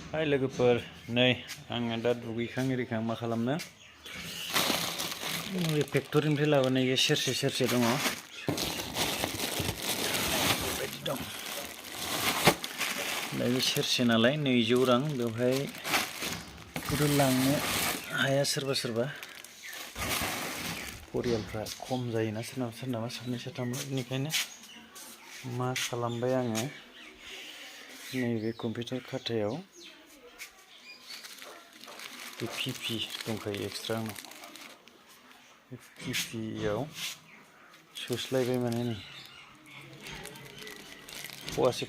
हाय लोगोफोर नै आङो दा दुगैखां इरिखां मा खालामनो बे फेक्टरिनिफ्राय लाबोनाय सेरसे दङ बेबायदि दं दा बे सेरसे नालाय 200 रां बेवहाय लांनो हाया सोरबा परियालफ्रा खम जायोना सोरनाबा सानै साथाम बेनिखायनो मा खालामबाय आङो नैबे कम्पिउटार खातायाव पिपि दंखायो एक्सट्रा आंनाव पिपिआव सोस्लायबाय माने नै फवासे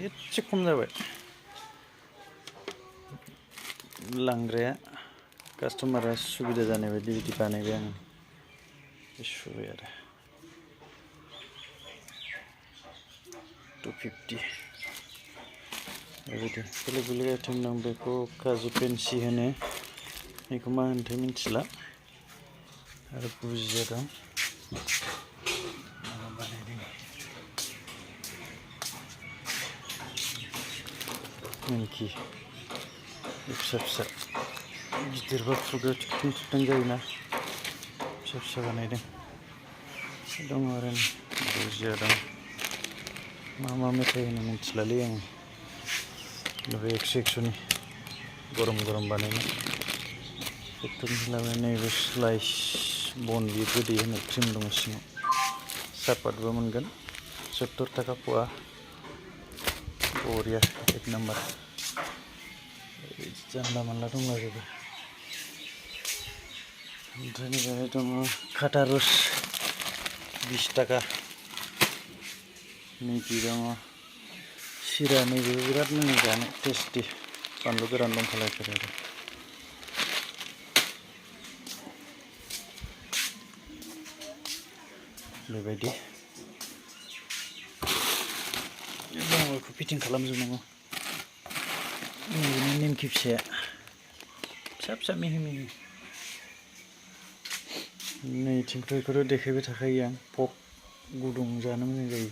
एसे खम जाबाय लांग्राया कास्टमारा सुबिदा जानाय बायदि बिदि बानायबाय आङो सुबाय आरो 250 बेबायदि बेलेग आइटेम दं बेखौ काजु पेन्सि होनो बेखौ मा होनथाय मिथिला आरो बुजिया दं निमखि फिसा गिदिरबा खुगायाव थुखथों जायोना फिसा बानायदों दङ आरो बुजिया दं मा मेथाइ होनो मिथिलालै आङो बे 100 गरम बानायनाय फेक्टरिनिफ्राय लाबोनाय नैबे स्लाइस बन बियो गोदै होनाय क्रिम दङ सिङाव सापातबो मोनगोन 70 थाखा पवा बरिया 1 नाम्बार जानला मानला दंलाजोबो ओमफ्राय बेहाय दङ खाथा रस 20 थाखा निमखि दङ सिरा नैबेबो बिराद मोजां जानो टेस्टि बानलु गोरान दंखालायथारो आरो बेबायदि बेखौ फिटिं खालामजोबनांगौ नैबेनि निमखि फिसाया फिसा मिहि नैथिंथ' बेखौथ' देखायबाय थाखायो आं पक गुदुं जानो मोजां जायो